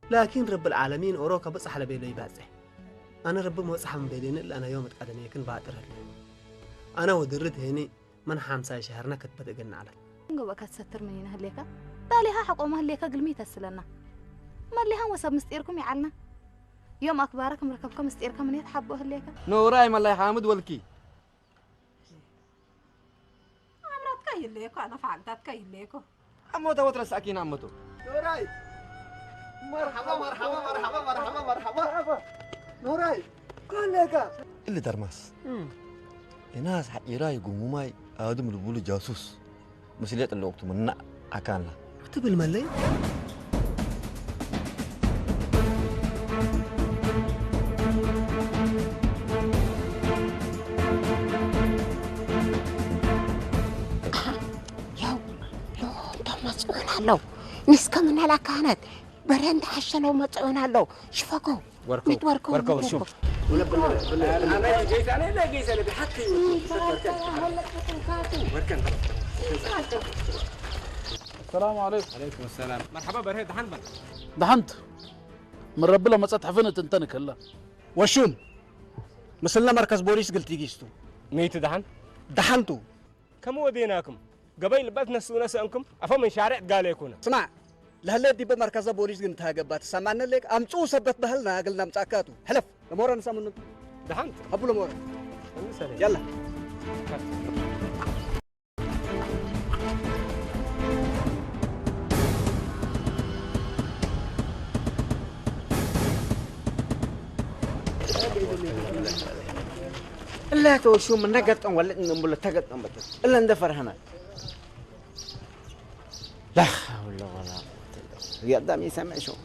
ላኪን ረብል ዓለሚን ኦሮ ከብጽሕ ለቤሎ ይባጽሕ። ኣነ ረቢ መብጽሓ ምቤሌኒ እላ ናዮ መትቃደመየክን ባጥር ህለ። ኣነ ወድርት ሄኒ መን ሓምሳይ ሸህርና ክትበት እገን ዓላት። እንጎ በቃ ትሰትር ምን ይነህሌካ? ጣሊሃ ሐቆማ ህሌካ ግልሚ ተስለና። መሊሃን ወሰብ ምስጢርኩም ይዓልና። ዮም ኣክባረ ክምረከብከ ምስጢርካ ምን የተሓቦ ህሌካ? ነውራይ መላይ ሓምድ ወልኪ። ኣምራትካ ይለየኮ፣ ኣነ ፈዓልታትካ ይለየኮ። ኣሞተ ወትረስ ኣኪና ኣመቶ። ኖራይ። መርሓባ፣ መርሓባ፣ መርሓባ፣ መርሓባ፣ መርሓባ። ኖራይ። ኮለጋ። እሊ ደርማስ። እም። እናስ ሓቂራይ ጉሙማይ ኣድም ልቡሉ ጃሱስ። ምስሌጥ ለወቅቱ ምና ኣካንላ። ክትብል መለይ? ያው፣ ሎ፣ እንቶም መጽዑን ኣለዉ። ንስከ ምን ያላ ካህነት? በሬ እንደ ሓሸለው መጽዑን ኣለዉ። ሽፈኮ። ወርከው፣ ሚት ወርከው፣ ወርከው፣ ሚት ሹም። ወርከው። ሰላም ዓለይኩም። ዓለይኩም ሰላም። መርሓባ በርሀ፣ ደሓን በል። ደሓንት። ምረቢ ለመጸት ሕፍነት እንተን ከላ። ወሹም፣ ምስልና መርከዝ ቦሊስ ግልቲ ጊስቱ። መይቱ ደሓን? ደሓንቱ። ከም ወዴናኩም። ገበይ ልበት ነስኡ ነሰእንኩም፣ ኣፎ ምን ሻርዕ ጋለ ይኩነ። ስማዕ፣ ለህለ ዲበ መርከዘ ቦሊስ ግን ተሃገባ ትሰማነ ሌክ፣ ኣምጽኡ ሰበት ባህልና እግል ናምጻካቱ። ሕለፍ፣ ለሞረ ንሰምኑ። ደሓን። ሀቡ ለሞረ። እንሰለ። ያላ። እላ ተወሹ ምን ነገጠን ወለድ እንብሎ ተገጠን በተ። እላ እንደ ፈርሃና። لا حول ولا قوة إلا بالله. يا دامي سامع شو.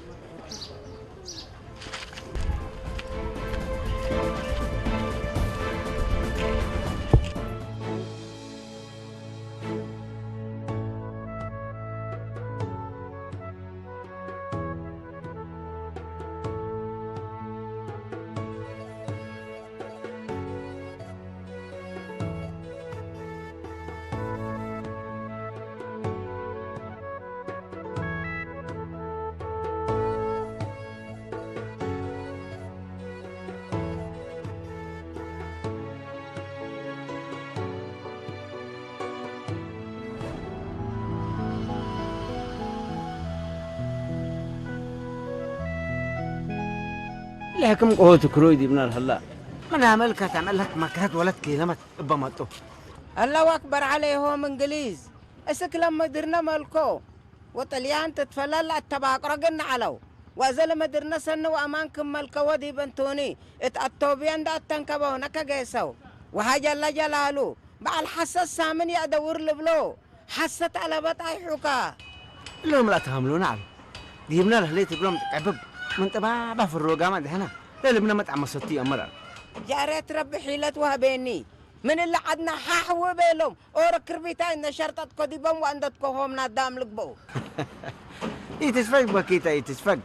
لكم قوة كروي دي بنار هلا. من عمل كتعمل لك ما كانت ولا تكلمت. እበ መጡ። ኣላሁ ኣክበር ዓለይሆም እንግሊዝ። እስክ ለም ምድርነ መልኮ። ወጥልያን ትትፈለል ኣተባቅሮ ግን ንዓለው። ወእዘለ ምድርነ ሰኒ ወአማን ክመልከ ወዲበንቱኒ እት አቶብያ እንደ አተንከበው ነከ ጌሰው። ወሃ ጀለ ጀላሉ በዓል ሐሰት ሳምን የእደውር ልብሎ። ሐሰት አለበጥ አይሑካ። እሎም ላ ተሃምሉና አሉ። ዲብና ለህሌት እግሎም ትቀብብ። ምን ጥባባ ፍሮ ጋማ ደህና። ለልብነ መጣ መሰቱ ይአመር አሉ። ጃርያት ረቢ ሒለት ወሀቤኒ። ምን እለ ዐድና ሐሕ ውቤሎም። ኦሮ ክርቢታይ እነ ሸርጠት ኮዲቦም ወአንደት ኮሆምና ዳም ልግበኡ። ኢትስፈግ በኪታ ኢትስፈግ።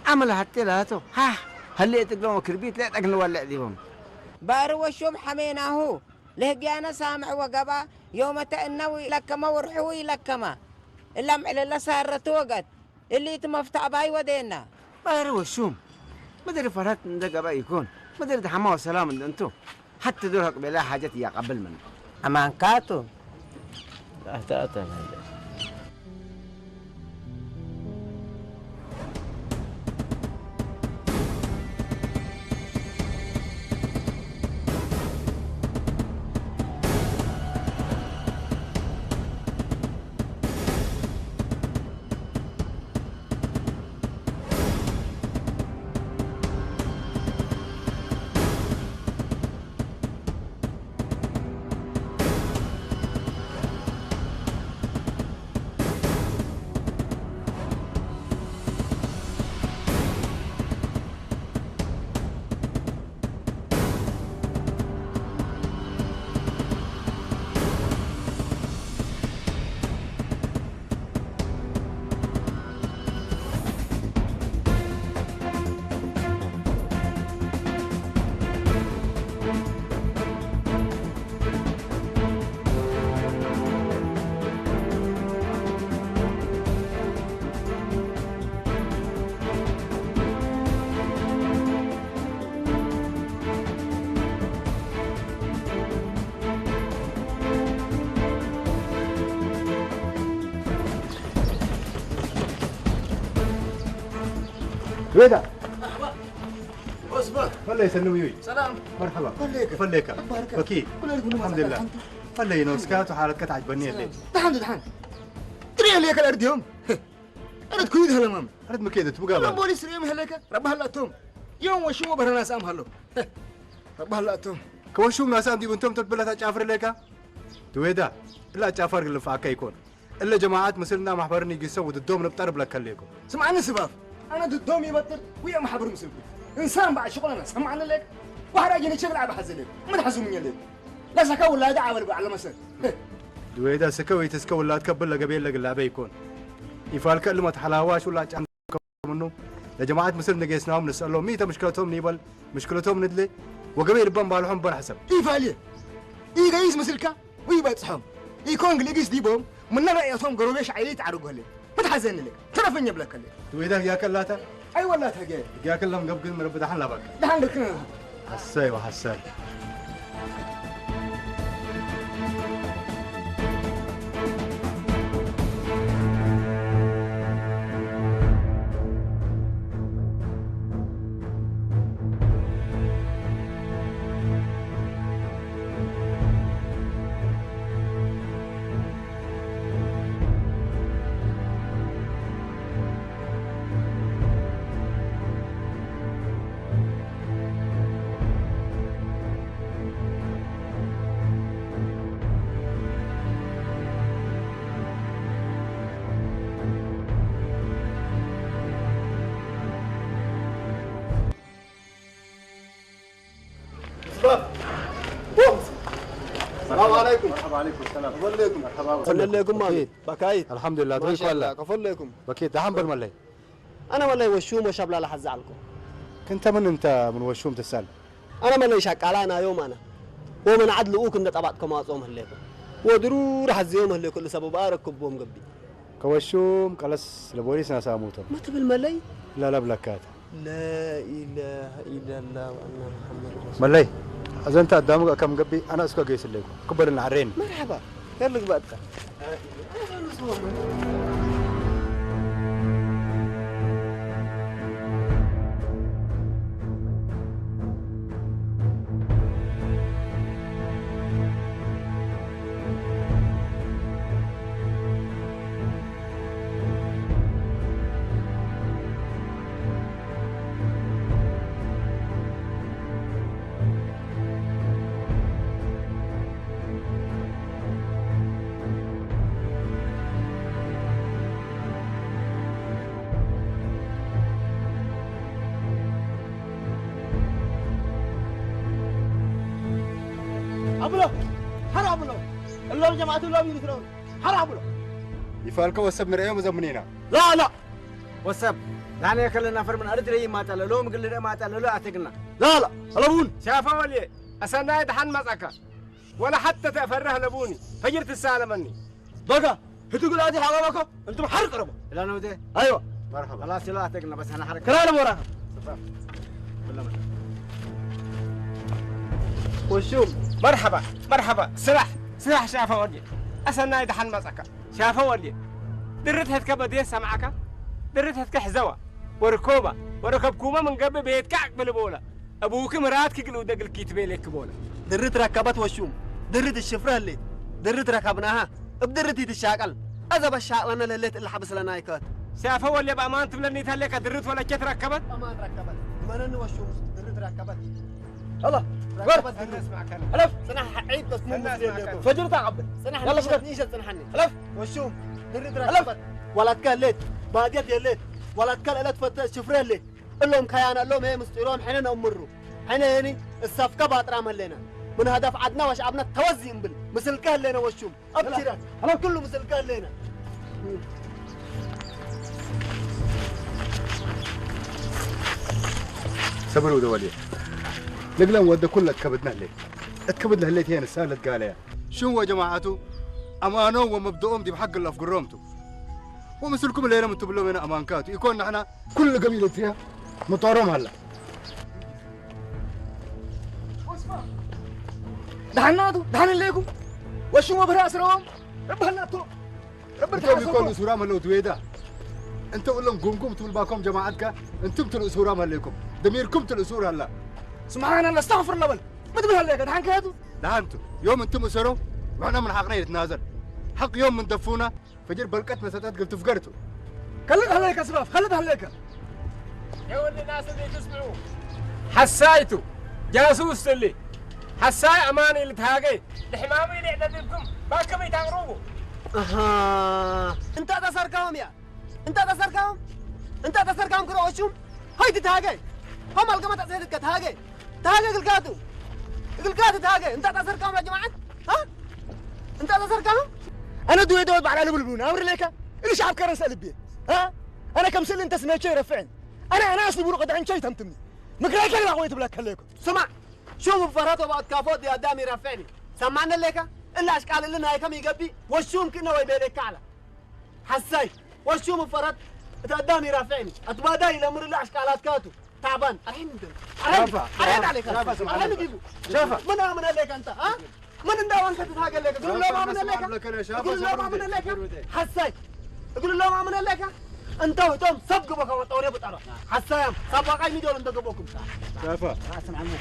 አመል ሐቴ ላቶ። ሐሕ። ሀሌ እትግሎም ክርቢት ለጠግን ወለዕ ዲቦም። ባር ወሾም ሐሜናሁ። ለህግያነ ሳምዕ ወገባ። ዮመተ እነው ኢለከመ ወርሕው ኢለከመ። እላም ዕለለ ሳረቱ ወገት። እሊ እቲ መፍታዕ ባይ ወዴና። ባር ወሹም። ምድር ፈርሀት እንደ ገባ ይኮን። ምድር ደሐማ ወሰላም እንደ እንቱ። ሐቲ ዱር ሀቅ ቤላ ሓጀት እያቀብል ምን። አማንካቱ። ዱዌዳ። ኦስማ። ፈለይ ሰንው ዩይ። ሰላም። መርሐባ። ፈለይከ። ፈለይከ። አባርከ። በኪ። ኩለል ኩሉ አልሐምዱሊላህ። ፈለይ ነው። እስካ ቱ ሓለትከ ተዓጅበኒ የለ። ደሓን፣ ደሓን። ትሪኦ ለይከ ለእርድዮም። አረት ኩይድ ሀለማም። አረት መከይደት ብጋባ። ፖሊስ ሪኦም ሀለከ። ረባህላቶም። ዮም ወሽሞ በረና ሳም ሀሎ። ረባህላቶም። ከወሹም ናሳም ዲብ እንቶም ተትብላ ታጫፍር ለካ። ትዌዳ። እላ አጫፋር ግልፍ አካ ይኮን። እለ ጀማዓት ምስልና ማሕበርን ይጊሰው ውድዶም ንብጠር ብለከ ለይኮ። ስምዓኒ ስባፍ፣ አነ ድዶም ይበጥር፣ ውየ ማሕበር ምስልኩ። እንሳን በዓል ሽቁለና፣ ሰማዕኒ ለክ፣ ዋሕራጅ ንችብል ዓብ ሓዘ ለክ፣ ምን ሓዙምኛ ለክ። ለሰካ ውላደ ዓበል በዓል መሰል። ድወይዳ ስከ ወይ ትስከ ውላድ ከብል ለገቤል ለግላበ ይኮን። ይፋልከ እልመት ሓላዋሽ ውላ ጫም ምኑ። ለጀማዓት ምስል ንጌስናዎም ንስአሎም፣ ሚተ ምሽክለቶም ኒበል፣ ምሽክለቶም ንድሌ፣ ወገቤ ልበም ባልሖም በን ሐሰብ። ኢፋልየ፣ ኢገይስ ምስልካ፣ ውይ በጽሖም። ኢኮን ግልጊስ ዲቦም፣ ምነ ረእየቶም ገሮቤሽ ዓይሊ ይትዓርጎ ህሌ። ምትሓዘኒ ለ፣ ተረፈኝ ብለከ ለ። ትወይዳ ህግያ ከላታ? ኣይ ወላ ተገ። ህግያ ከላም ገብግን ምርብ ደሓን ላባካ። ደሓን ልክነ። ሐሳይ ወሐሳይ። ሰላም ዓለይኩም። መርሐባ ዓለይኩም ሰላም። ከፈለኩም? መርሐባ። ከፈለኩም? በካይት። አልሐምዱሊላህ። ማሻአላህ። ከፈለኩም? በኪት። ደሓን በል መለይ። አነ መለይ ወሹም ወሻብላላ ሐዛ አልኩ። ክንተ ምን እንተ ምን ወሹም ትሳል? አነ መለይ ሻቃላ ናዮም አነ። ወመን ዓድ ልኡክ እንደ ጠባጥ ከማጾም ህሌኩ። ወድሩር ሐዘዮም ህሌኩ ለሰበብ አረክቦም ገቢ። ከወሹም ቀለስ ለቦሊስ ናሳሙቶም። መትብል መለይ? ላላ ብለካታ። لا إله إلا الله وأن محمد رسول الله. መለይ፣ አዘንተ አዳሙ ከም ገቢ አና እስከ ገይስለይኩ። ክበልና አሬን። መርሐባ። ከልግ ባጥካ። ብሎ፣ ሓራ ብሎ። እሎም ጀማዓት እሎም ይልትረው። ሓራ ብሎ። ይፋልከ ወሰብ ንርእዮም ዘምኒና። ላ፣ ላ። ወሰብ፣ ዳንኤል ከለና ፈርምን ኣርድረ ይማጣ ለሎ፣ ምግል ደ ማጣ ለሎ ኣተግና። ላ፣ ላ። ኣለቡን። ሻፋ ወልየ፣ ኣሰናይ ደሓን ማጻካ። ወላ ሓተ ተፈረህ ለቡኒ፣ ፈጅር ትሳለመኒ። በጋ፣ ህትግል ኣቲ ሓባባኮ፣ እንቱም ሓር ቅረቡ። ላ ነው ደ? ኣይዋ። መርሓባ። ላ ሲሎ ኣተግና፣ በስ ሓና ሓር ክላለ ሞራ። ወሹም፣ መርሓባ፣ መርሓባ። ስራሕ፣ ስራሕ ሻፋ ወልየ። ኣሰናይ ደሓን ማጻካ። ሻፈ ወልየ፣ ድርት ሄትከ በድየ ሰምዓካ? ድርት ሄትከ ሕዘዋ፣ ወርኮባ፣ ወረከብኩማ ምን ገብእ ቤትካ ኣቅብል ቦላ፣ ኣቡኪ ምራት ክግል ውደግል ኪትቤሌክ ቦላ። ድርት ረከበት ወሹም፣ ድርት ሽፍረ ህሌት፣ ድርት ረከብናሃ፣ እብ ድርት ይትሻቀል፣ አዘ በሻቅለነ ለህሌት እላ ሐብስ ለና ይከት። ሻፈ ወልየ በአማን ትብለኒ ተሌካ ድርት ወለኬት ረከበት? አማን ረከበት። መነኒ ወሹም፣ ድርት ረከበት። الله. ركبت دلو. ألف. صنع عيد بس مو مسلم لكم. فجر تعبد. صنع يلا نيشة، فجر. نيشة صنع حني. ألف. وشوم. درد ألف. ركبت. ولد كان ليت. بادية يا ليت. ولد كان ألت فتاة شفرة ليت. اللهم كيانا، اللهم هي مستيرهم حنا نأمره. حنا يعني الصفقة باطرة ملينا. من هدف عدنا وش عبنا توزي نبل. مثل كان لنا وشوم. أبشرك. أنا كله مثل كان لنا. ሰብር ውደ ወልየ። ንግለን ወደ ኩለ እትከብድና ህሌት። እትከብድና ህሌት እየ ንሳ ለትጋለያ። ሽም ወጀማዓቱ ኣማኖም ወመብድኦም ዲብ ሓግ ለፍግሮም ቱ። ወምስልኩም ሌሎም እትብሎም የነ ኣማንካቱ። ኢኮን ንሕና ኩሉ ገቢል እትያ መጦሮም ኣላ። ደሓናቱ፣ ደሓን ኣለይኩም? ወሽሞ ብራ ኣስረዎም። እባህላቶ። እቶም እኮ እሱራም ኣለዉ ትቤዳ። እንተ እሎም ጉምጉም ትብል ባኮም ጀማዓትካ፣ እንቱም ትልእሱራም ኣለይኩም። ደሚርኩም ትልእሱር ኣላ። ስብሓንላ፣ ኣስተግፍርላ በል። ምትብል ኣለካ፣ ደሓን ከያቱ? ደሓንቱ። ዮም እንቱም እሰሮ፣ ውሕና ምን ሓቕና ይትናዘር። ሓቕ ዮም ምን ደፉና፣ ፈጅር በልቀት መሰጠት ግል ትፍገርቱ። ከልጥ ኣለካ ስባፍ፣ ከልጥ ኣለካ። የውል ናስ ዘይትስምዑ። ሓሳይቱ፣ ጃሱስ ትሊ። ሓሳይ ኣማን ኢል ትሃገይ። ንሕማሙ ኢል የዕለልኩም፣ ባከመይ ታቕርቡ? ኣሃ፣ እንታ ተሰርካዎም እያ። እንታ ተሰርካዎም? እንታ ተሰርካዎም ክረኦሹም? ሃይቲ ትሃገይ። ሆም ኣልገመ ተጽሄድከ ትሃገይ። ትሃገይ ግልጋቱ። ግልጋቱ ትሃገይ። እንታ ተሰርካዎም ያ ጀማዓት? ሃ? እንታ ተሰርካዎም? ኣነ ድወይ ደወት ባዕላ ልብልብሉን ኣምር ለካ። ኢሉ ሻብ ከረን ሰልቤ። ሃ? ኣነ ከም ስእሊ እንተ ስመቸ ይረፍዕን። ኣነ ኣናስ ንብሩ ቀድሕን ቸይ ተምትምኒ። ምክራይ ከግራ ቆይ ትብለካ ኣለኩ። ስማዕ፣ ሹም ፈራት ወባእት ካፎት ዲ ኣዳም ይረፍዕኒ። ሰማዕነ ለካ? እላ ኣሽቃል እሊ ናይ ከም ይገቢ፣ ወሹም ክነ ወይ ቤሌካ ኣላ። ሓሳይ፣ ወሹም ፈራት፣ እቲ ኣዳም ይረፍዕኒ። ኣትባዳ ይለምር እላ ኣሽቃላት ካቱ። ታባን፣ ኣርሒን እንትን። ኣርሒን፣ ሻፋ፣ ኣርሒን ሻፋ፣ ኣለካ። ሻፋ፣ ስማዕ፣ ኣርሒን ሻፋ። ዲቡ። ሻፋ። ምን ኣምን ኣለካ እንታ፣ ኣ? ምን እንዳዋንከ ትታገለከ? እግሉ ሎማ ምን ኣለካ? እግሉ ሎማ ምን ኣለካ? ሓሳይ። እግሉ ሎማ ምን ኣለካ? እንተ ህቶም ሰብ ግበ ከወጣው ነው ብጠራ። ሓሳያም። ሳባቃይ ሚዶል እንተ ገበኩም። ሻፋ። ራስን ዓሞ።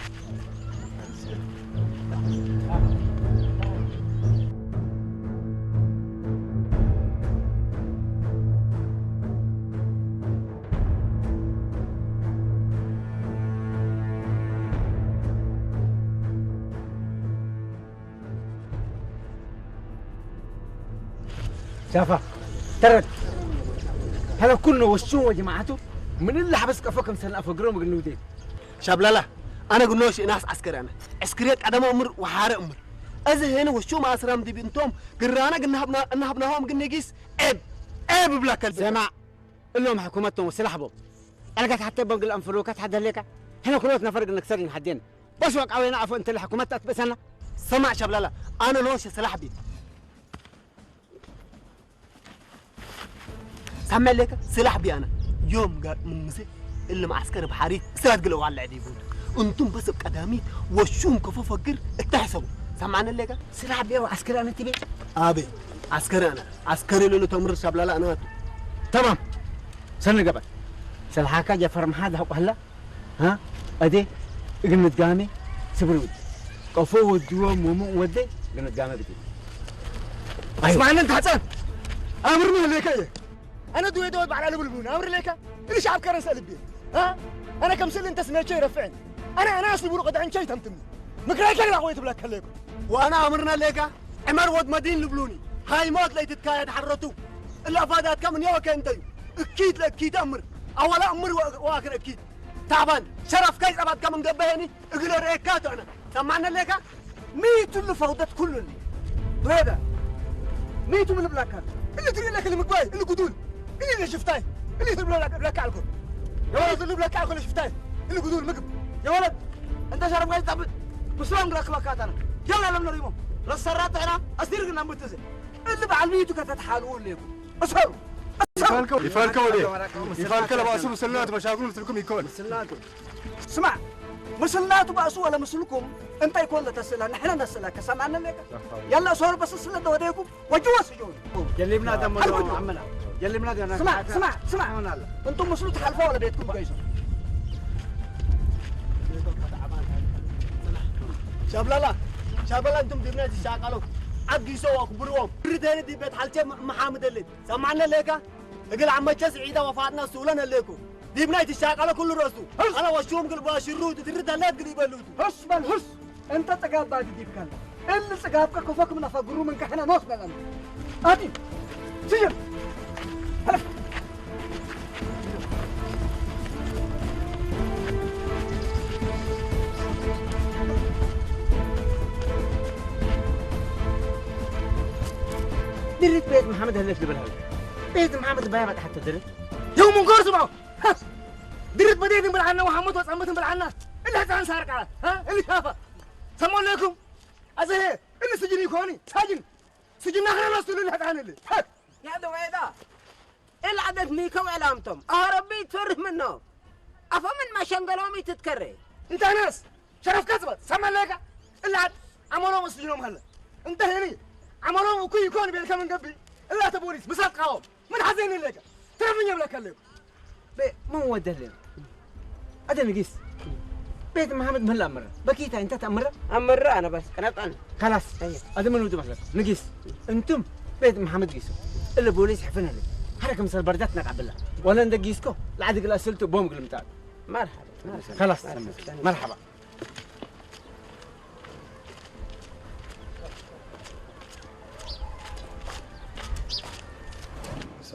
ሻፋ፣ ተረድ። ሀለ ኩኖ ወሹ ወጀማዓቱ ምን እላ ሐበስ ቀፎ ከም ሰና ፈግሮ ምግል ንውዴ። ሻብላላ፣ ኣነ ግኖ ሽእናስ ዐስከር ኣነ። ዕስክርየ ቀደመ እምር ወሓረ እምር። እዚ ሄነ ወሹ ማእስራም ዲብ እንቶም ግራነ ግናሃብና፣ እናሃብናሆም ግን ነጊስ ዔብ፣ ዔብ እብላከ። ሰማዕ፣ እሎም ሕኩመቶም ስላሕቦም። ዕልገት ሓተ በግል ኣንፍሩከት ሓደሌካ። ሕነ ኩሎት ነፈር ግን ነክሰር ይንሓዴን። በስ ወቃዌና ኣፎ እንተ ለሕኩመት ኣትበሰና። ሰማዕ ሸብላላ፣ ኣነ ኖሸ ስላሕ ቢ። ሳመ ለከ ስላሕ ቢ ኣነ። ዮም ጋር ምን ምሴ እልም ዓስከር ብሓሪ ስራት ግለ ዋላ ዲቡ። እንቱም በሰብ ቀዳሚት ወሹም ከፎ ፈግር እተሕሰቡ። ሰማዕነ ለከ? ስላሕ ቢ ዓስከር ኣነ ትቤ? ኣቤ፣ ዓስከር ኣነ። ዓስከር ለሉ ተምር ሸብላላ ኣነ ኣቱ። ተማም። ሰነ ገበር። ሰልሓካ ጀፈር መሓድ ሃቁ ሃላ? ሃ? ኣዴ፣ እግል ምድጋሜ ስብር ውድ። ቀፎ ወድዎ ሞሞ ወደ እግል ምድጋሜ ብድ። ኣይዋ። እስማዕኒ እንተ ሕፃን፣ ኣምር ምን ህሌከ እየ። ኣነ ድወይ ደወት ባዕላ ልብል ብሉን፣ ኣምር ሌካ። እሊ ሻብ ከረን ሰልቤ። ሃ? ኣነ ከም ስእሊ እንተ ስመቸ ይረፍዕን። ኣነ ኣናስ ንብሩ ቀድዕን ቸይ ተምትምኒ። ምክራይ ከግራ ቆይ ትብላ ከለኩ። ወኣና ኣምርና ሌካ፣ ዕመር ወድ መዲን ልብሉኒ። ሃይሞት ለይትትካየድ ሓረቱ። እላ ፋዳትካ ምን የወከ እንተዩ። እኪት ለእኪት ኣምር። ኣዋላ ኣምር ወ-፣ ወኣክር እኪት። ታባን፣ ሸረፍ ከይ ጸባትካ ምን ገበየኒ፣ እግለ ርኤካ ተነ። ሰማዕነ ሌካ? ሚቱ ልፈውደት ኩሉ እንዲ። ብረዳ። ሚቱ ምን ብላካ? اللي تري لك المقواي، اللي قدول. اللي شفتاي. اللي تبلا لك، لك علكم. يا ولد اللي بلاك علكم اللي شفتاي. اللي قدول مقب. يا ولد، أنت شرف قاعد تعبد. بسلام لك بكاتنا. يلا لم نريمو. لا السرات هنا، أسير قلنا متزن. اللي بعلميتو كتتحالوا لكم. أسهروا. أسهروا. يفالكوا ليه؟ يفالكوا لباسو مسلات مشاكل مثلكم يكون. ስማዕ፣ ምስልናቱ ባእሱ ወለ ምስልኩም እንታይ ኮን ለተስእላ ንሕነ ነስእላ ከሰማዕነ ኔካ። የለ ሶር በስስለ ወደይኩም ወጅ ወስጆ። ጀሊብና ደሞ ሐልጉ ዶ። ጀሊብና ደሞ ስማዕ፣ ስማዕ፣ ስማዕ። ይሆናል። እንቱም ምስሉ ትሓልፎ ወለ ቤትኩም ገይሶ። ሻብላላ፣ ሻብላላ እንቱም ድብነት ይሻቃሉ። ዓጊሶ ወክብርዎም። ርደሪ ዲበት ሓልቼ መሓምድ ሌ። ሰማዕነ ሌካ? እግል ዓመቸ ስዒዳ ወፋጥና ሱለን ሌኩ። ዲብና ይትሻቀለ ኩሉ ረሱ። ህስ! አነ ወሹም ግልባ ሽሩ ትትሪ ደለት ግል ይበሉት። ህስ በል ህስ! እንተ ጽጋብ ባዲ ዲብካለ። እል ጽጋብከ ከፈክ ምነ ፈግሩ ምን ከሕነ ኖስ በለን። አቲ! ስጅን! ሕለፍ! ድሪት ቤት መሓመድ ህለፍ ልብል ሃለ። ቤት መሓመድ ባያ ባታ ሓቶ ድሪት። يوم نقرص معه. ها. درت بديت نبلعنا وحمد وصمت نبلعنا. اللي حتى نسارك على. ها؟ اللي شافه. سمون لكم. أزهي. اللي سجن يكوني. سجن. سجن نخرج نصل اللي حتى اللي. ها. يا دويدا. العدد ميكو إعلامتم. آه ربي تفرح منه. أفمن ما شنقلومي تتكري. أنت ناس. شرف كسبت. سمع لك. إلا عد. عملوا مسجنهم هلا. أنت هني. عملوا وكي يكون بين كم نقبي. إلا تبوليس. مسات قاوم. من حزين لك. ترى من يملك لك. بي، من ودلهم؟ أدم يقيس. ቤት መሓመድ ምህላ ኣምረ በኪታ እንተ ተኣምረ ኣምረ ኣነ በስ ቀነጣን ከላስ። ኣየ። ኣደ ምን ውድ መስለክ ንጊስ። እንቱም ቤት መሓመድ ጊሱ እለ ቦሊስ ሕፍነለ። ሐረክ ምሰል በርዳት ነቃብላ። ወለ እንደ ጊስኮ ለዓድ ግላ ስልቱ ቦም ግልምጣል። መርሓባ። ከላስ። መርሓባ።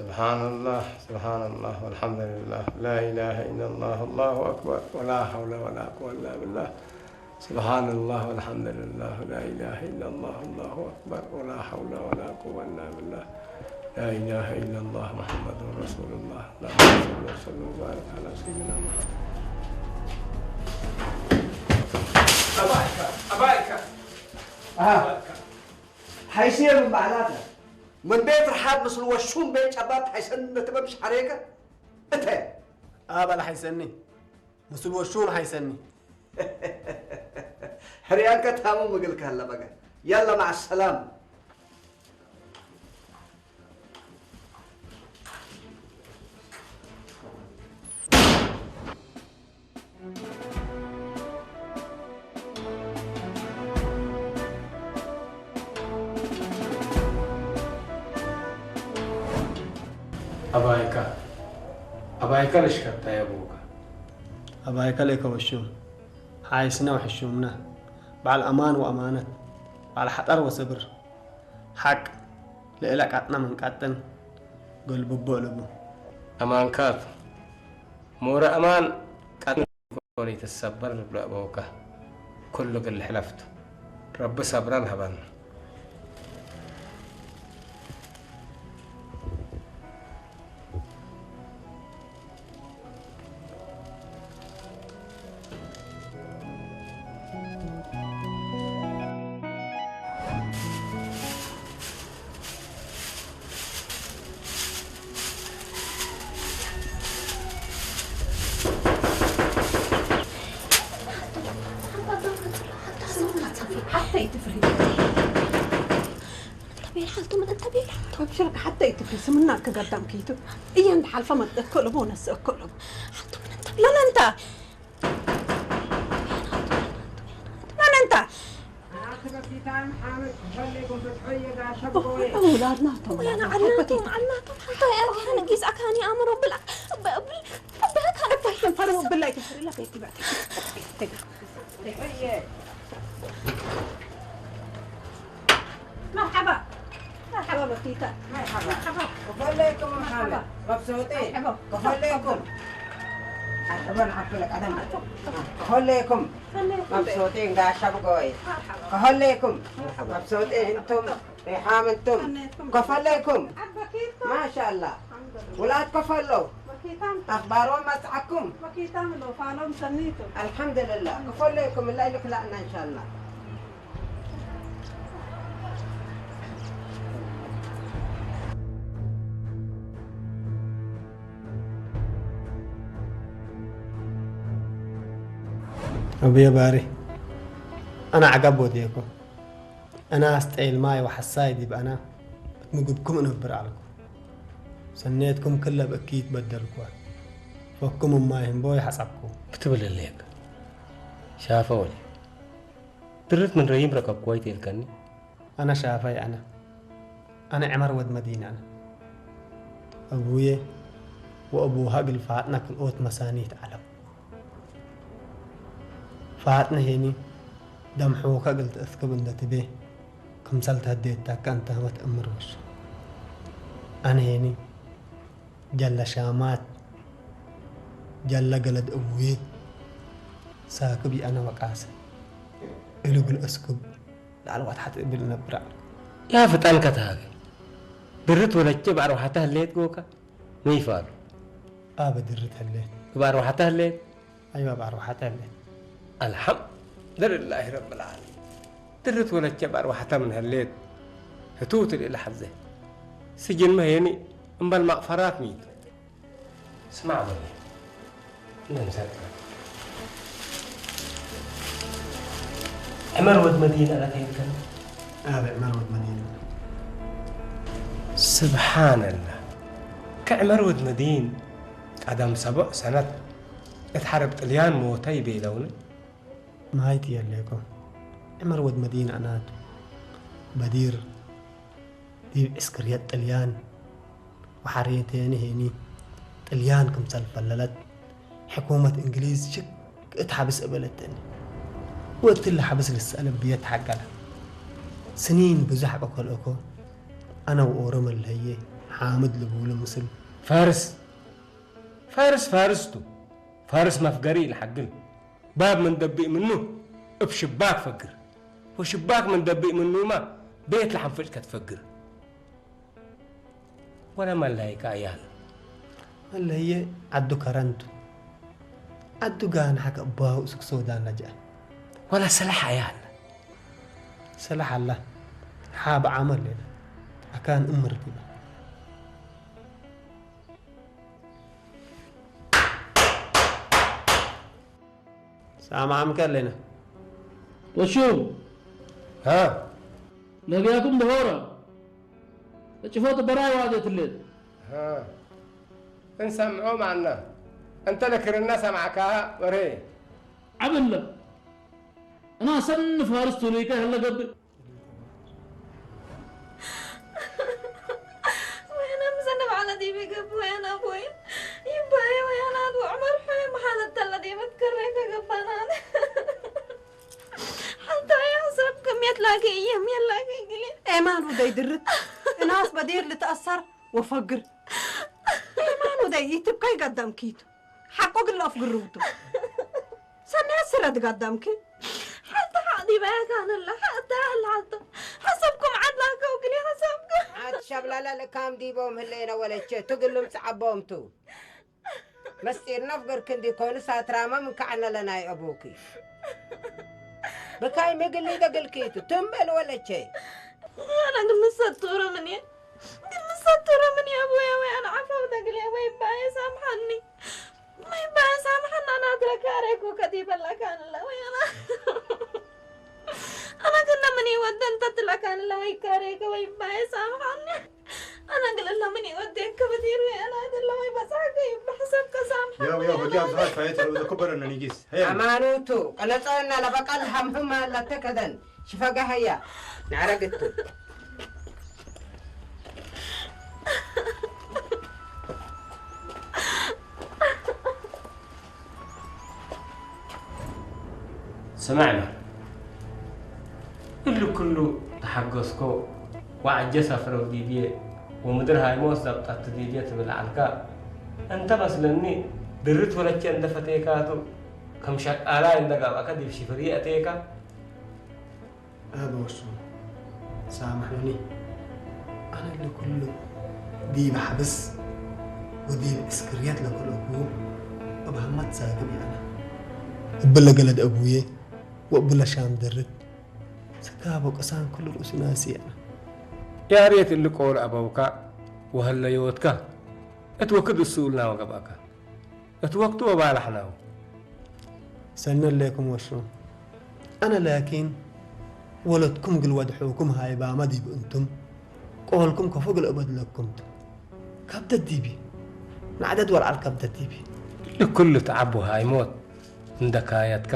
سبحان الله، سبحان الله، والحمد لله، لا إله إلا الله، الله أكبر، ولا حول ولا قوة إلا بالله. سبحان الله، والحمد لله، لا إله إلا الله، الله أكبر، ولا حول ولا قوة إلا بالله. لا إله إلا الله، محمد رسول الله. اللهم صل وسلم وبارك على سيدنا محمد. أبايك، أبايك. أها. أبايك. حيصير من بعلاتك. من بيت رحاب مثل وشوم بيت شباب حيسن نتبه مش حريقة. أنت. أبا لا حيسني. مثل وشوم حيسني. ሕርያንከ ታሙ ምግልካ ኣለበገ። يلا مع السلامة. أبايكا. أبايكا ليش كتا يا أبوك؟ أبايكا ليك وشوم. حايسنا وحشومنا. بعل أمان وأمانة. بعل حطر وصبر. ሓቅ ልእለ ቃጥና ምንቃጥን ገልብቦ እልቡ። ኣማንካት ሙረ ኣማን ቃጥን ኮን ይትሰበር ልብሎ ኣበውካ ኩሉ ግል ሕለፍቱ ረቢ ሰብረን ሃበን። ሓተይ ትፍሪ። እንተ ቤልሓልቱ ምን እንተ ቤልሓልቱ። ኣብሽርክ ሓተይ ትፍሪ ስምና ከጋዳም ከይቱ። እያ እንደ ሓልፋ መጥተት ከለቦ ነስእ ከለቦ። ሓቱ ምን እንተ ምን እንተ? ምን እንተ? ኣውላድና ቶም ወላና ዓላቶም ዓላቶም ሓታ ያርካን ጊዝ ኣካኒ ኣምሮ ብላ ብላ ፈርሞ ብላ ይተፍርላ ቤት ይባል። መርሓባ መርሓባ በኪታ መርሓባ መርሓባ ከፈለይኩም መርሓባ መብሰውጤ መርሓባ ከፈለይኩም مرحبا، عفوا لك، أنا ما-، كفليكم. مبسوطين قاعد شبقوي. كفليكم. مبسوطين أنتم. ريحام أنتم. كفليكم. ما شاء الله. ولاد كفلوا. أخبارهم مسعكم. الحمد لله. كفليكم، الله يلك لنا إن شاء الله. أبو يا باري، أنا عقب وديكم. أنا أستعيل ماي وحساي دي بأنا مقبكم أنا برعلكم. سنيتكم كلها بأكيد بدلكوا. فكم ماي هم بوي حسبكم. كتب الليك. شافوا لي. درت من ريم ركب كويت الكني. أنا شافي أنا. أنا عمر ود مدينة أنا. أبوي وأبوها قل فاتنا كل أوت مسانيت علم. فاتنا هيني دم حوكا قلت أثكب إن تبي. كم سلت هديت تاك أنت هوت أمر وش. أنا هيني جل شامات جل قلد أبوي ساكبي أنا وقاسي. إلو قل أسكب لعلوات حتى إبل نبرع. يا فتان كتاغي. درت ولا تجيب أروحتها الليت جوكا. ميفال. آه، بدرت هالليت. بأروحتها الليت. أيوة، بأروحتها الليت. الحمد لله رب العالمين. درت ولا تجيب أروحتها من هالليت. هتوت إلى حزة. سجن ما هيني. أمبال مغفرات ميت. اسمع بني. أنا مسافر. عمر ود مدينة أنا كيف كان؟ آه، عمر ود مدينة. سبحان الله. كعمر ود مدين. قدم سبع سنة. اتحرب طليان موتي بيلوني. ما هاي تياليكو. عمر ود مدينة أنا بدير. ديب عسكريات طليان وحريتين هيني. طليان كم سلفللت. حكومة إنجليز شك اتحبس قبلتني. وقت اللي حبس للسألة بيت حقنا. سنين بزح بكل أكو. أنا وأورم اللي هي حامد لبول مسلم. فارس. فارس فارستو. فارس مفقري لحقل. باب من دبي منه. بشباك فقر. وشباك من دبي منه ما. بيت لحنفش كتفقر. ولا ملايك أيال. ملاية عدو كرنتو. عدو قان حق أباه وسك سودان لجأ. ولا سلاح أيال. سلاح الله. حاب عمل لنا. أكان أمر كده. سامع عم كلنا. وشو؟ ها؟ ነቢያቱም ብሆራ ተጭፎት በራይ ዋጀትልን። ها. እንሰምዖ ማዕና። እንተ ለክርና ሰማዕካ ወሬ። ዓብለ። እና ሰን ፋርስ ቱሪካ ህለ ገብእ። وين أمس أنا بعلى دي بيقف وين أبوي؟ يباي وين أبو عمر حي محل التلة دي بتكرر كقبانان. حتى يا حسب كم يتلاقي أيام يلاقي قلي. ኤማን ውደይ ድርት እናስ በዲር ልትኣሰር ወፈግር። ኤማን ውደይ ይትብካይ ጋዳም ኪቱ ሓቆ ግላፍ ግርውቱ ሰናያ ስረ ድጋዳምኪ ሓታ ሓዲ ባያ ካንላ ሓታ ኣላ ሓታ ሓሰብኩም ዓድላ ከውግኒ ሓሰብኩም ዓድ ሸብላላ ልካም ዲቦም ህለየነ ወለቸ ትግሉም ጸዓቦምቱ መስጢር ነፍገርክ እንዲኮኑ ሳትራማ ምንካዕነለ ናይ ኣቦኪ ብካይ ምግሊ ደግልኪቱ ትም በል ወለቼ ኣነ ግን ምሰቱረ ምን እየ ግን ምሰቱረ ምን እየ ኣቦየ ወይ ኣነ ዓፋው ደግልየ ወይ ባየ ሳምሓኒ ወይ ባየ ሳምሓና ናትረካ ኣረኩ ከዲበላካ ንለ ወይ ኣነ ኣነ ግን ምን ይወደን ተትለካ ንለ ወይ ካሬከ ወይ ባየ ሳምሓኒ ኣነ ግን ለምን ይወደክ ከበዲሩ ኣነ ግን ለወይ በጻከ ይብሕሰብ ከሳምሓኒ ያው ያው በጃ ብዙሃት ፋይት ለው ዘኩበረነ ኒጊስ ሄይ ኣማኑቱ ቀነጸወና ለበቃል ሃምሁማ ለተከደን ሽፈጋ ሀያ ንዕረግቱ ስማዕና እሉ ኩሉ ተሓገስኮ ዋዕጀ ሰፍረው ዲብየ ወምድር ሃይሞስ ዘብጠት ዲብየ ትብል ዓልካ እንተ መስለኒ ድርት ወለቼ እንደ ፈቴካቱ ከም ሸቃላይ እንደ ጋባካ ዲብ ሽፍሪ ኣቴካ። ኣበ ወሱ ሳምሑኒ። ኣነ ለኩሉ ዲብ ሓብስ ወዲብ እስክርየት ለኩለኩ እብ ሃማት ዛግብ ያነ። እብለ ገለድ እቡዬ ወእብለ ሻም ድርት ስካቦ ቅሳን ኩሉ ርእሱ ናሲ ያነ። ያሬት እሊ ቆል ኣበውካ ወሀለዮትካ እት ወክድ እሱ እልና ወገብኣካ። እት ወቅቱ ወባላሕ ናው። ሰነ ሌኩም ወሹ። ኣነ ላኪን ወለድኩም ግል ወድሑኩም ሃይባመ ዲብ እንቱም፣ ቆልኩም ከፎ ግል እበድለኩም ቱ። ከብደት ዲቢ። ናዕደት ወልዓል ከብደት ዲቢ። እሊ ኩሉ ተዓብ ወሃይሞት እንደ ካየትካ፣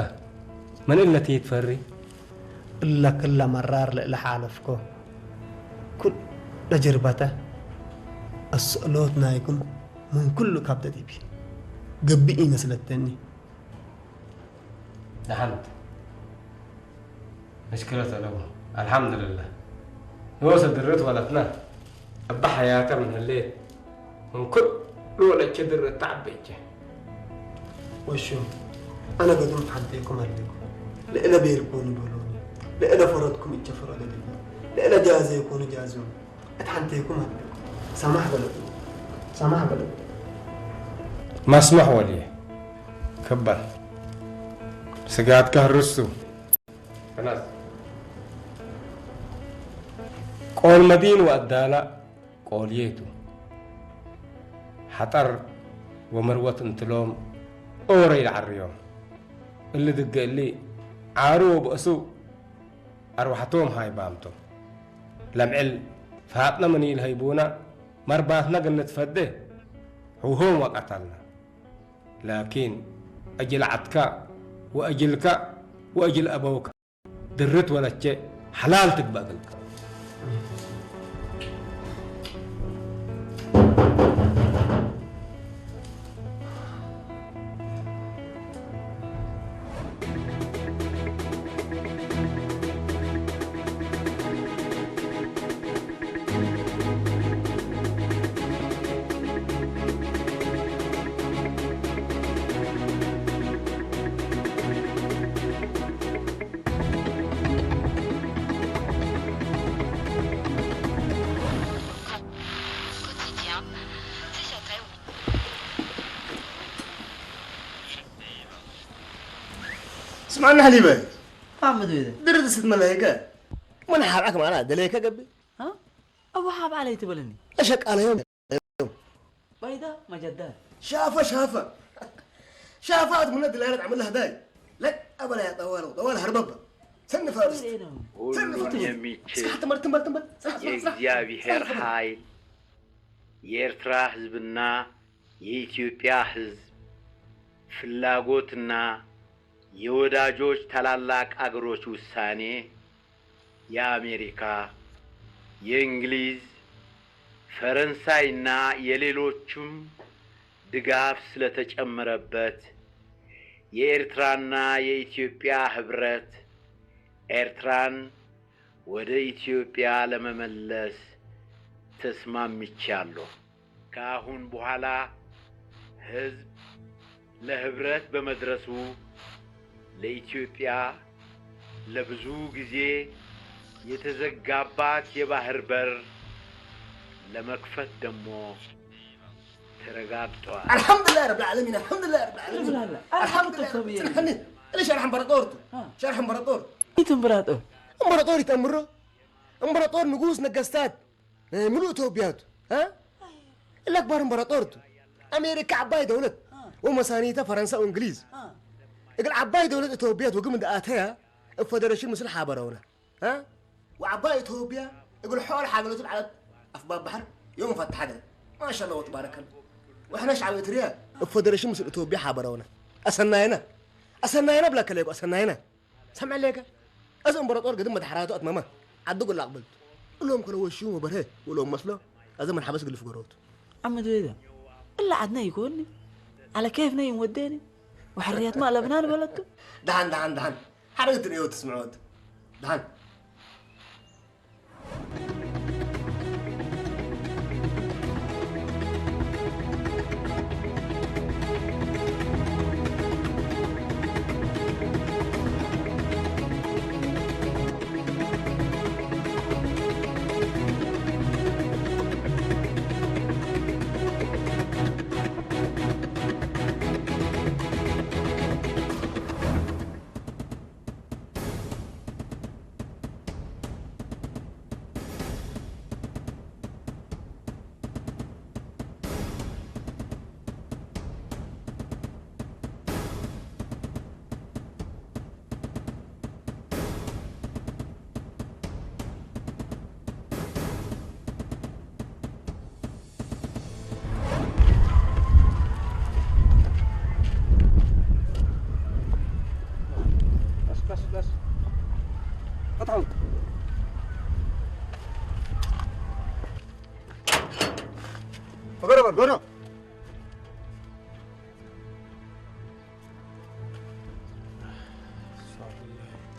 መን እለቲ ትፈሪ? እለ ክለ መራር ለእለ ሓለፍኮ፣ ኩል ለጅርበተ፣ አስእሎት ናይኩም ምን ኩሉ ከብደት ዲቢ። ገብእ ኢመስለተኒ። ደሓንት። መሽክለት ኣለዎ። ኣልሓምዱልላህ። ንወሰ ድርት ወለትና። እባ ሓያተ ምን ህሌት። ምን ኩሉ ወለቼ ድርት ተዓበቼ። ወሹ፣ ኣነ ገዱም ሓንቴኩም ኣለኩ። ለእለ ቤልኮኒ በሎኒ። ለእለ ፈረድኩም እቸ ፈረደልኒ። ለእለ ጃዜ ኮኑ ጃዞ። እት ሓንቴኩም ኣለኩ። ሰማሕ በለኩ። ሰማሕ በለኩ። ማስማሕ ወልየ። ክበር። ስጋትካ ህርሱ። ከላስ። ቆል መዲን ወአዳላ ቆልየቱ። ሐጠር ወመርወት እንትሎም ኦረ ኢልዓርዮም። እሊ ድገ እሊ ዓሩ ወበእሱ ኣርዋሕቶም ሃይባምቶም። ለምዕል ፋጥነ ምን ኢልሀይቡና መርባትና ግንትፈዴ ሑሆም ወቀተልና። ላኪን፣ አጅል ዐድካ ወአጅልካ ወአጅል አበውካ ድርት ወለቼ ሐላል ትግበእ እግልካ። ስማዕና ሓሊበ። ኣመት ቤተ። ድርት ስትመለሄከ። ምን ሓብዓክ ማና ደለየከ ገብእ። ها؟ أبو حاب علي تبلني. أشك عليهم. ባይዳ መጀዳል። ሻፈ ሻፈ። ሻፈ ኣትሙነ ድላይነት ዓመል ለህዳይ። ለቅ ኣበላ ያ ጠዋለው፣ ጠዋል ሀርበበ። ሰኒ ፋርስ። ሰኒ ፋርስ። የሚችል እስካህ ትንበር፣ ትንበር፣ ትንበር። ስራሕ፣ ስራሕ፣ ስራሕ። የእግዚአብሔር ስራሕ፣ ስራሕ። ኃይል፣ የኤርትራ ህዝብና የኢትዮጵያ ህዝብ ፍላጎትና የወዳጆች ታላላቅ አገሮች ውሳኔ፣ የአሜሪካ፣ የእንግሊዝ፣ ፈረንሳይና የሌሎቹም ድጋፍ ስለተጨመረበት፣ የኤርትራና የኢትዮጵያ ህብረት ኤርትራን ወደ ኢትዮጵያ ለመመለስ ተስማምቻለሁ። ከአሁን በኋላ ህዝብ ለህብረት በመድረሱ ለኢትዮጵያ ለብዙ ጊዜ የተዘጋባት የባህር በር ለመክፈት ደግሞ ተረጋግጧል። الحمد لله رب العالمين، الحمد لله رب العالمين. الحمد لله. الحمد لله. ስምሓኒ፣ እለ ሸርሒ እምበረጦር ቱ። አ። ሸርሒ እምበረጦር። ኢት እምበራጦር? እምበረጦር ይተምሮ። እምበረጦር ንጉስ ነገስታት ምሉእ ኢትዮጵያ ቱ። አ? እለ ኣክባር እምበረጦር ቱ። ኣሜሪካ ዓባይ ደውለት። አ። ወመሳኒተ ፈረንሳ ወእንግሊዝ። አ። እግል ዓባይ ደውለት ኢትዮጵያ ቱ ወግም እንደ ኣተያ እብ ፈደረሽን ምስል ሓበረውና። ها؟ وعباية إثيوبيا يقول حول حاجة لطول على أفباب بحر يوم فتح هذا. ما شاء الله وتبارك الله. وإحنا شعب إريتريا الفدرالية مثل إثيوبيا حابرونا. أسناينا. أسناينا بلا كليكو أسناينا. سمع ليك. أز إمبراطور قدم مدحراته أتماما. عدو قل أقبلت. اللهم كانوا وشيهم وبرهه. ولهم مسلو. أز من حبس قل فقروت. عم دويدا. إلا عدنا يكوني. على كيفنا يموديني. وحريات ما لبنان بلدكم. دهان، دهان، دهان. حرقت اليوم تسمعوت. دهان.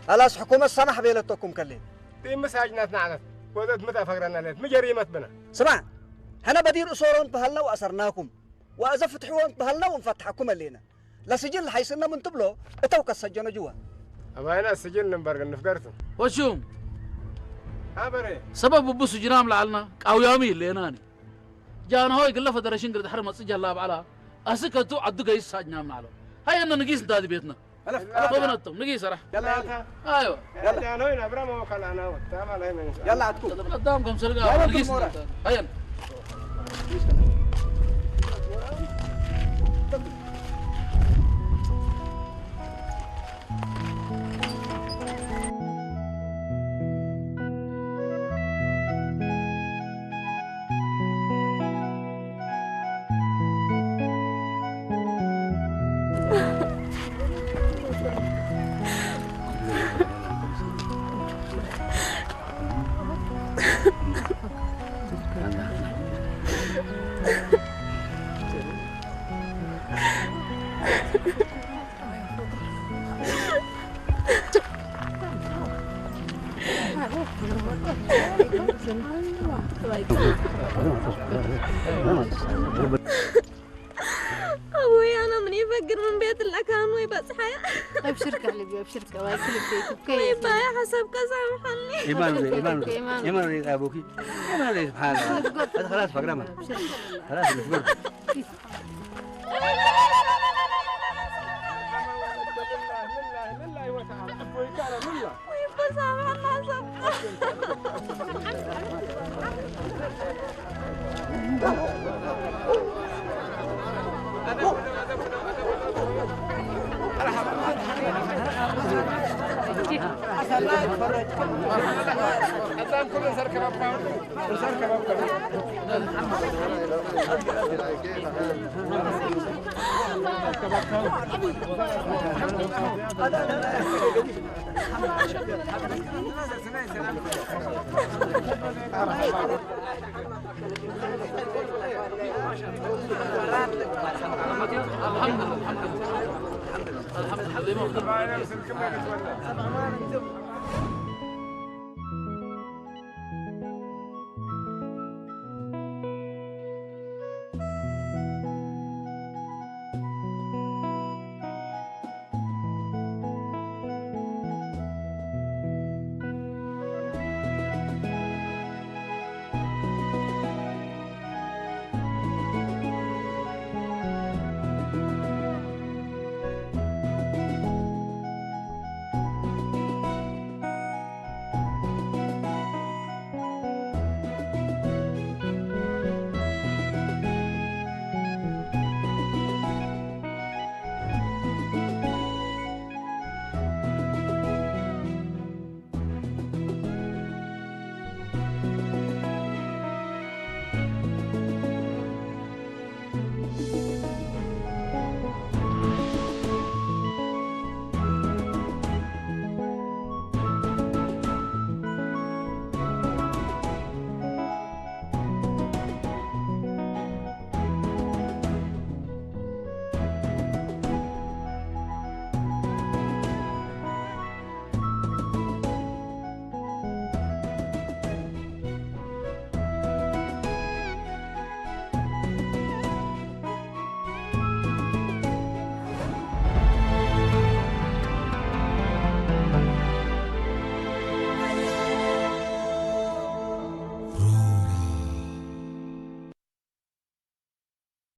ኸላስ ሕኩመት ሰማሕ በለቶኩም ከሌ። ጢምስ ኣጅናትና ዓለት ወዘት ምታ ፈግረና ለት ምጀሪመት ብና። ስማዕ፣ ሕነ በዲር እሶሮን በሃልና ወኣሰርናኩም፣ ወእዘ ፍትሕዎን በሃልና ወንፈትሓኩም ኣሌና። ለስጅን ለሓይስነ ምን ትብሎ እተው ከሰጀኖ ጅዋ። ኣባይና ስጅን ነንበር ግን ንፍገርቱ። ወሹም ኣበረ። ሰበብ ብቡ ስጅናም ለዓልና ቃውያሚ ይሌናኒ። ጃንሆይ ግለ ፈደረሽን ግር ድሕሪ መጽእ ጀላ በዓላ ኣስከቱ ዓዱ ገይስ ሳጅናም ናዕሎ። ሃየነ ንጊስ እንታዚ ቤትና። ألف. ألف. ألف. ألف. نقي صراحة. يلا، يلا. أيوة. يلا. أنا وين أبرام وكل أنا وتعمل هاي من يلا، عتكو. قدامكم سرقة. يلا، نقي مورا. هيا. أبوي، أنا من يفكر من بيت الأكان ويبصحيا. أبشرك على بي، أبشرك، واي كل بيت، كيف؟ ويبايا حسب كذا محلي. إيمان، إيمان، إيمان. إيمان أبوكي. إيمان سبحان الله. هذا خلاص فقرة ما. خلاص نتقول. الحمد لله، الحمد لله. الحمد لله.